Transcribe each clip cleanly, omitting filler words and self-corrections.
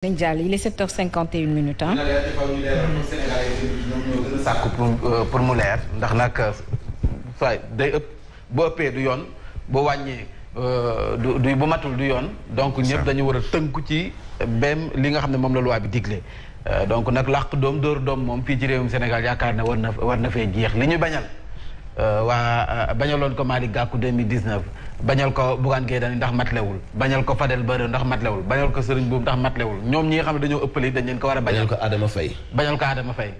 nañ jàll il est 7h51 minutes ah. sàkku pour mu leer ndax nag saa day ëpp boo ëppee du yoon boo wàññee du bu matul du yoon donc ñëpp dañu war a tënku ci benn li nga xam ne moom la loi bi digle donc nag làq doom dóor doom moom fii ci réewum Sénégal yaakaar ne war na fee jeex li ñu bañal waa bañaloon ko Malick Gakou 2019 bañal ko Bougane Gueye Dany ndax matlewul bañal ko Fadel Barre ndax matlewul bañal ko Serigne Boub ndax matlewul ñoom ñi nga xam ne dañoo ëppale it dañ leen ko war a bañal ko Adama Faye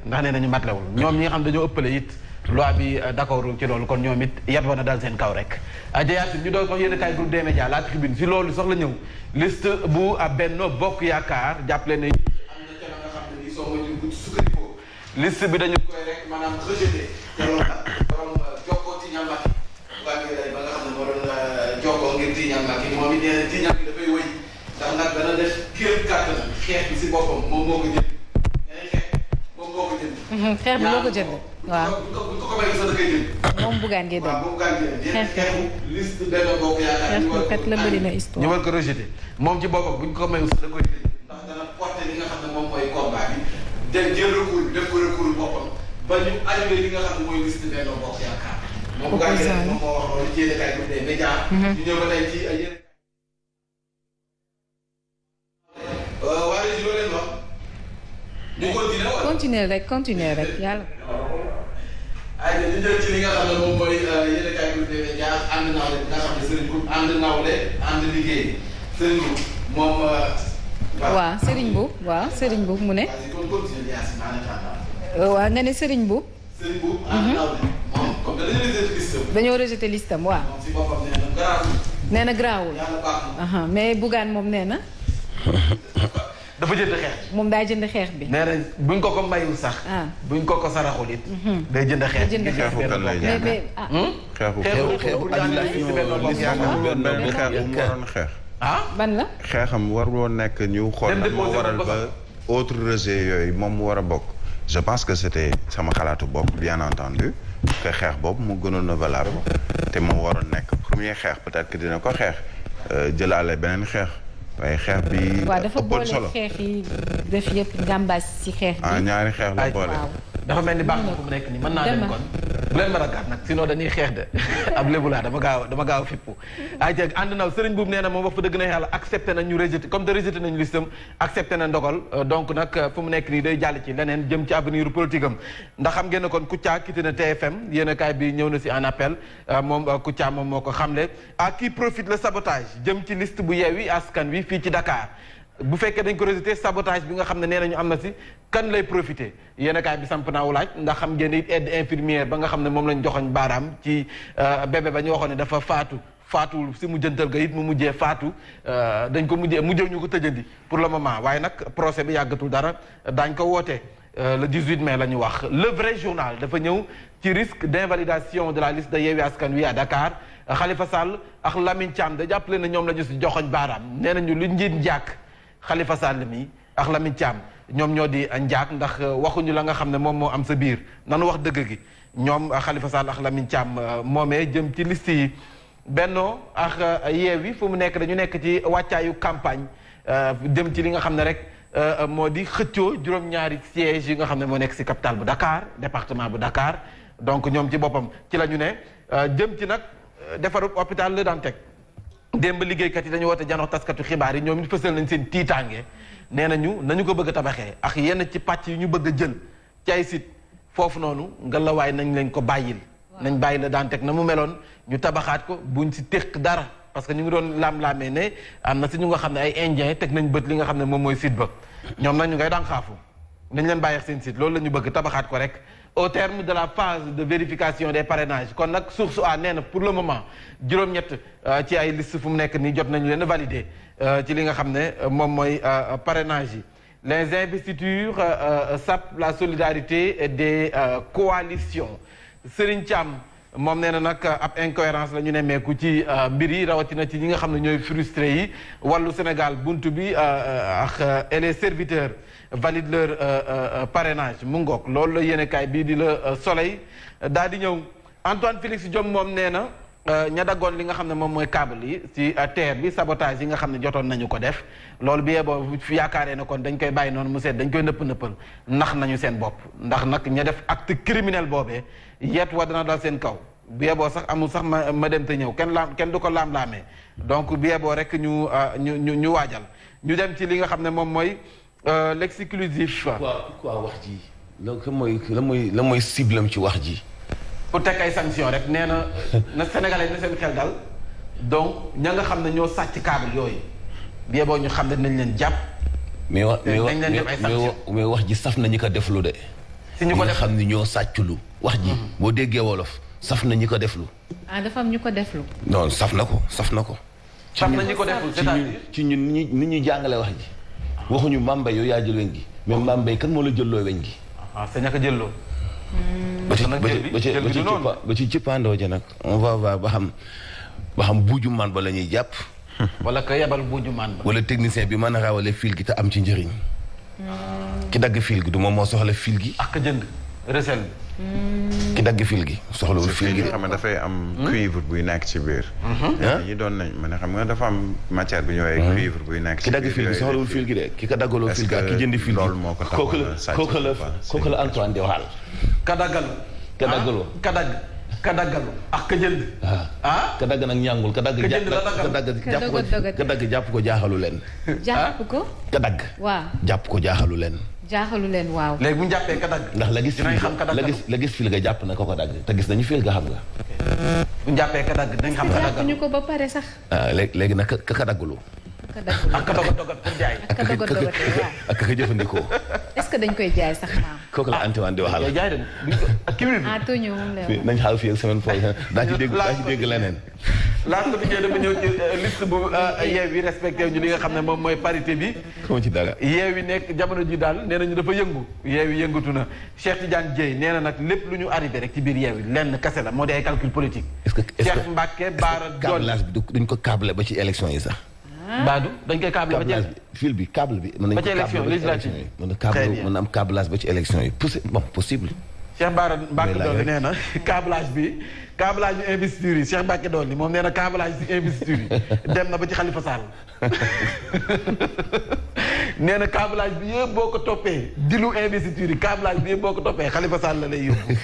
ndax nee nañu matlewul ñoom ñi nga xam ne dañoo ëppale it loi bi d'accord ci loolu kon ñoom it yat wa na dal seen kaw rek jayaat ñu doon ko yéen kay groupe des médias La Tribune si loolu soxla ñëw liste bu Benno Bokk Yaakaar jàppale ne am na ca la nga xam ne ni soo ma ñu sukkandikoo liste bi dañu koy rek maanaam rejeté te loolu nag borom jokkoo ci ñàmbati ba nga xam ne moo doon jokkoo ngir tiiñal Macky moom it nee na tiiñal bi dafay wëy ndax nag dana def kéem kàttan xeex bi si boppam moom moo ko jënd xeex moom moo ko jënd xeex bi moo ko jënd waaw bu ko may sax da koy jënd moom Bougane Gueye Dany moom Bougane Gueye Dany xeexu liste Benno Bokk Yaakaar xeex kat la bëri na histoire ñu war ko rejeté moom ci boppam buñ ko mayu sax da koy jënd ndax dana porté li nga xam ne moom mooy combat bi dem jël recours bi def ko recours boppam ba ñu annulé li nga xam ne mooy liste Benno Bokk Yaakaar moom Bougane Gueye Dany moom moo wax loolu ci yéenekaay bi des médias ñu ñëw ba tey ci yéen waaye si loolu leen wax ñu continuer rek yàlla ay ñu jël ci li nga xam ne moom mooy yéenekaay bi des médias ànd nawle bi nga xam ne Serigne Boub ànd nawle ànd liggéey Serigne Boub moom waaw Serigne Boub mu ne waaw nga ne Serigne Boub Serigne Boub ànd nawle moom comme dañoo rejeté listam dañoo rejeté listam waaw moom si boppam nee na garaawul yàlla baax na mais Bougane moom nee na dafa jënd xeex moom daa jënd xeex bi nee na buñ ko mayul sax buñ ko saraxul it day jënd xeex ban la xeexam war woon nekk ñu xool lan moo waral ba autre rejet yooyu moom mu war a bokk je pense que c'était sama xalaatu bopp bien entendu que xeex boobu mu gënoon a valable te moo waroon nekk premier xeex peut-être que dina ko xeex jëlaale beneen xeex waaye xeex bi waaw dafa boole xeex yi def yëpp gàmbaas ci xeex bi ñaari xeex la boole dafa mel ni baax na fu mu nekk nii mën naa leen kon bu leen mën a gàtt nag sinon dañuy xeex de ab lébu laa dama gaaw a fippu ay jeg ànd naw Serigne Boub nee na moom wax fa dëgg na yàlla accepté nañ ñu rejeté comme te rejeté nañu listam accepté na ndogal donc nag fu mu nekk nii day jàll ci leneen jëm ci avenir politique am ndax xam ngeen ne kon Kouthia quitté na TFM yéen a kaay bi ñëw na si en appel moom Kouthia moom moo ko xamle à qui profite le sabotage jëm ci liste bu Yewwi Askan Wi fii ci Dakar bu fekkee dañ ko rejeté sabotage bi nga xam ne nee nañu am na si kan lay profité yéenekaay bi samp naawu laaj ndax xam ngeen it aide infirmière ba nga xam ne moom lañ joxoñ baaraam ci bébé ba ñu waxoon ne dafa faatu si mujjantal ga it mu mujjee faatu dañ ko mujjee ñu ko tëjandi pour le moment waaye nag procès bi yàggatul dara daañ ko woote le 18 mai la ñu wax le vrai journal dafa ñëw ci risque d'invalidation de la liste de Yewwi Askan Wi à Dakar Khalifa Sall ak Lamine Thiam da jàppale na ñoom la ñu si joxoñ baaraam nee nañu lu njiit njàkk Khalifa Sall mi ak Lamine Thiam ñoom ñoo di njaak ndax waxuñu la nga xam ne moom moo am sa biir nanu wax dëgg gi ñoom Khalifa Sall ak Lamine Thiam moomee jëm ci liste yi Benno ak Yewwi fu mu nekk dañu nekk ci wàccaayu campagne jëm ci li nga xam ne rek moo di xëccoo juróom-ñaari sièges yi nga xam ne moo nekk si capitale bu Dakar département bu Dakar donc ñoom ci boppam ci la ñu ne jëm ci nag defaru hôpital Le Dantec démb liggéeykat yi dañu woote janox taskatu xibaar yi ñoom it fësal nañ seen tiitaange nee nañu ko bëgg a tabaxee ak yenn ci pàcc yu ñu bëgg a jël ci ay site foofu noonu ngelawaay nañ leen ko bàyyil nañ bàyyi la daan teg na mu meloon ñu tabaxaat ko buñ si téq dara parce que ñu ngi doon laam-laamee ne am na si ñu nga xam ne ay indien teg nañ bët li nga xam ne moom mooy site ba ñoom nag ñu ngay daan xaafu nañ leen bàyyi seen site loolu la ñu bëgg tabaxaat ko rek au terme de la phase de vérification des parrainages kon nag source a nee na pour le moment juróom-ñett ci ay liste fu mu nekk nii jot nañu leen valider ci li nga xam ne moom mooy parrainage yi les investitures sapent la solidarité des coalitions Serigne Thiam moom nee na nag ab incohérence la ñu nemmeeku ci mbir yi rawatina ci ñi nga xam ne ñooy frustré yi wàllu Sénégal buntu bi ak et les serviteurs valide leur parrainage mu ngoog loolu la yéenekaay bii di la Soleil daal di ñëw Antoine Félix Diome moom nee na ña daggoon li nga xam ne moom mooy câble yi ci terre bi sabotage yi nga xam ne jotoon nañu ko def loolu bi yeboo fi yaakaaree ne kon dañ koy bàyyi noonu mu seet dañ koy nëppal ndax nañu seen bopp ndax nag ña def acte criminel boobee yet wa dana dal seen kaw bi yeboo sax amul sax ma dem te ñëw kenn du ko laam-laamee donc bi yeboo rek ñu waajal ñu dem ci li nga xam ne moom mooy l'exclusif. pourquoi wax ji la mooy cible ci wax ji. pour teg ay sanction rek nee na sénégalais na seen xel dal donc ña nga xam ne ñoo sàcc câble yooyu bi boo ñu xam ne nañ leen jàpp. mais wax ji saf na ñi ko deflu de. si ñu ko def xam ni ñoo sàcculu wax ji. boo déggee wolof saf na ñi ko deflu. dafa am ñu ko deflu. non saf na ko. saf na ñi ko deflu c'est-à-dire ci ñun ni ñuy jàngale wax ji. waxuñu Mambay yow yaa jël weñ gi mais Mambay kan moo la jëlloo weñ gi. c'est ñaka jëlloo. ba ci cëppaandoo ja nag on va voir ba xam buuju man ba la ñuy jàpp. wala ka yebal buuju man ba. wala technicien bi mën a rawale fil gi te am ci njëriñ. ki dagg fil gi du moom moo soxla fil gi. ak jënd recel bi. ki dagg fil gi soxlawul fil gi. xam nga dafay am cuivre buy nekk ci biir. ñi doon nañ ma ne xam nga dafa am matière bu ñu woowee cuivre buy nekk ci biir. ki dagg fil gi soxlawul fil gi de ki ka daggaloo fil gi ak ki jëndi fil gi. loolu moo ko taxoon kooku la Antoine di waxal. ka daggalu ak ka jënd. ka dagg nag ñàngul ka dagg jàpp ko jaaxalu leen. jàpp ko. ka dagg. waaw jàpp ko jaaxalu leen. waaw. léegi bu ñu jàppee ka dagg. ndax la gis fil ga jàpp na ko dagg te gis nañu fil ga xam nga. bu ñu jàppee ka dagg dañ xam ka dagg. ñu ko ba pare sax. léegi nag ka daggulu. ak ka dogat pour jaay. ak ka jëfandikoo. est-ce que dañ koy jaay sax maam. kooku la Antoine di waxal. jaay dem tooñu moom la nañ xaar fii ak semaine prochaine daa ci dégg leneen. laata liggéey dama ñëw ci liste bu Yewwi respecté ñu li nga xam ne moom mooy parité bi. xamu ci dara. Yewwi nekk jamono ji daal nee nañu dafa yëngu. Yewwi yëngatu na Cheikh Tidiane Dièye nee na nag lépp lu ñu arrivé rek ci biir Yewwi lenn kese la moo di ay calcul politique. Cheikh Mbacké Bara Dolly câblage bi duñ ko câble ba ci élection yi sax. Badou dañ koy câble ba ci fil bi câble bi. mën nañ ko câble mën na am câblage ba ci élection yi possible. Cheikh Bara Mbacké Dolly nee na câblage bi investiture yi Cheikh Mbacké Dolly moom nee na câblage bi investiture yi dem na ba ci Khalifa Sall nee na câblage bi yëpp boo ko toppee dilu investiture yi câblage bi yëpp boo ko toppee Khalifa Sall la lay yóbbu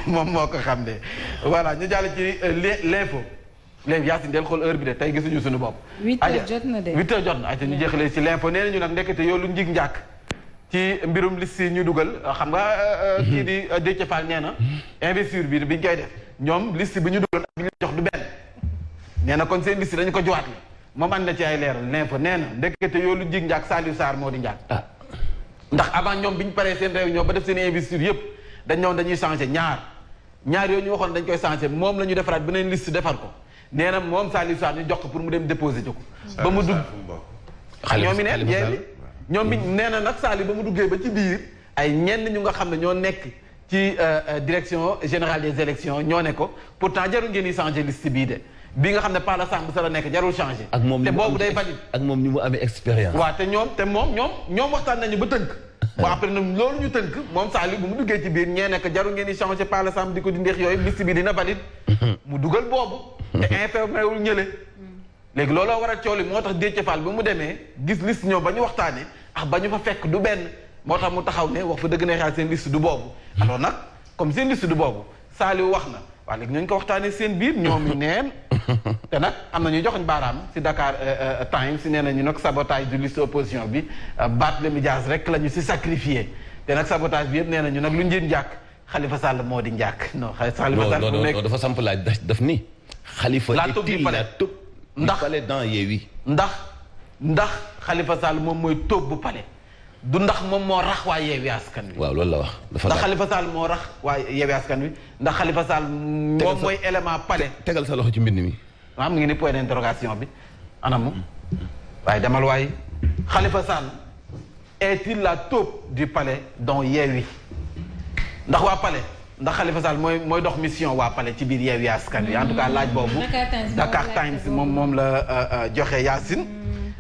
moom moo ko xam ne voilà ñu jàll ci l'info léegi Yacine del xool heure bi de tey gisuñu suñu bopp. 8h jot na de 8h jot na ayca ñu jeexalee ci l'info nee nañu nag ndekete yow lu njig njàkk ci mbirum liste yi ñu dugal xam nga kii di Déthié Fall nee na investiture bi biñ koy def ñoom liste bi ñu dugal ak bi ñu jox du benn nee na kon seen liste dañu ko joxaat la moom ànd na ci ay leeral l'info nee na ndekete yow lu njig njàkk Saliou Sarr moo di njàkk ndax avant ñoom bi ñu paree seen réunion ba def seen investiture yëpp dañ ñoon dañuy changé ñaar yooyu ñu waxoon dañ koy changé moom la ñu defaraat beneen liste defar ko nee na moom Saliou Sarr ñu jox ko pour mu dem déposer ji ko. ba mu dugg ñoom it Yewwi ñoom bi nee na nag Saliou ba mu duggee ba ci biir ay ñenn ñu nga xam ne ñoo nekk ci direction générale des élections ñoo ne ko pourtant jarul ngeen di changer liste bii de bi nga xam ne par la Samb sa la nekk jarul changer. ak moom te boobu day valide. ak moom ni mu amee expérience. waaw te ñoom waxtaan nañu ba tënk. bon après nag loolu ñu tënk moom Saliou bu mu duggee ci biir ñee nekk jarul ngeen di changer par la Samb di ko di ndeex yooyu liste bi dina valide. mu dugal boobu. te informé wul ñële. léegi looloo waral coow li moo tax Déthié Fall ba mu demee gis liste ñoom ba ñu waxtaanee ba ñu fa fekk du benn moo tax mu taxaw ne wax fa dëgg na xaal seen liste du boobu. alors nag comme seen liste du boobu Saliou wax na waaye léegi ñooñu ko waxtaanee seen biir ñoom ñu neen te nag am na ñuy joxoñ baaraam si Dakar Times si nee nañu nag sabotage du liste opposition bi Barthélémy Dias rek la ñu si sacrifié te nag sabotage bi yëpp nee nañu nag lu njëriñ njàkk Khalifa Sall moo di njàkk non Khalifa Sall bu nekk non dafa samp laaj daf ni. Khalifa est-il la taupe du palais dans Yewwi ndax Khalifa Sall moom mooy taupe bu palais du ndax moom moo rax waa Yewwi Askan Wi. waaw loolu la wax. ndax Khalifa Sall moo rax waa Yewwi Askan Wi ndax Khalifa Sall moom mooy élément palais. tegal sa loxo ci mbind mi. waaw mu ngi ni point d'interrogation bi anamu waaye demal waaye Khalifa Sall est-il la taupe du palais dans Yewwi ndax waa palais. ndax Khalifa Sall mooy dox mission waa Palais ci biir Yewwi Askan Wi en tout cas laaj boobu Dakar Times moom la joxe Yacine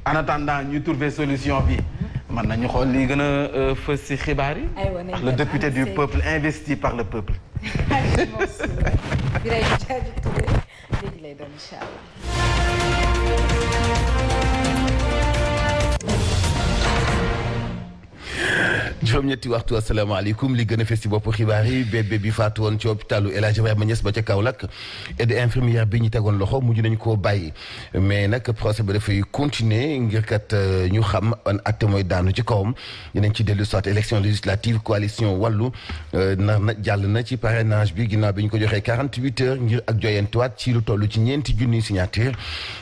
en attendant ñuy trouver solution bi mën nañu xool lii gën a fës ci xibaar yi le député du peuple investi par le peuple midi lay doon incha allah. juróom-ñetti waxtu asalaamaaleykum li gën a fes ci bopp xibaar yi bébé bi faatu woon ci hôpitalu El Hadj Ibrahima Niass ba ca Kaolack aide infirmière bi ñu tegoon loxo mujj nañu koo bàyyi mais nag procès ba dafay continuer ngir kat ñu xam an atte mooy daanu ci kawam dinañ ci dellu soit élection législative coalition wàllu nar na jàll na ci parrainage bi ginnaaw bi ñu ko joxee 48 heures ngir ak joyantuwaat ci lu toll ci 4 junniy signature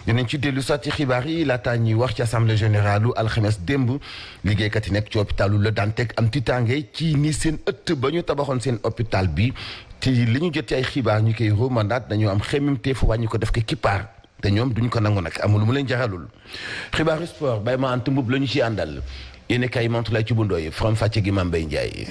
dinañ ci dellu soit ci xibaar yi laataa ñuy wax ci assemblée générale alxames démb liggéeykat yi nekk ci hôpitalu Le Dantec am tiitaange ci ni seen ëtt ba ñu tabaxoon seen hôpital bi te li ñu jot ci ay xibaar ñu koy romandaat dañoo am xemmemteef wàññi ko def ko kippaar te ñoom duñ ko nangu nag amul lu mu leen jaxalul xibaaru sport bay ma ant mbub la ñu ci àndal yéen kay Mantoulaye ci bundooy from fàcce gi Mame Mbaye Ndiaye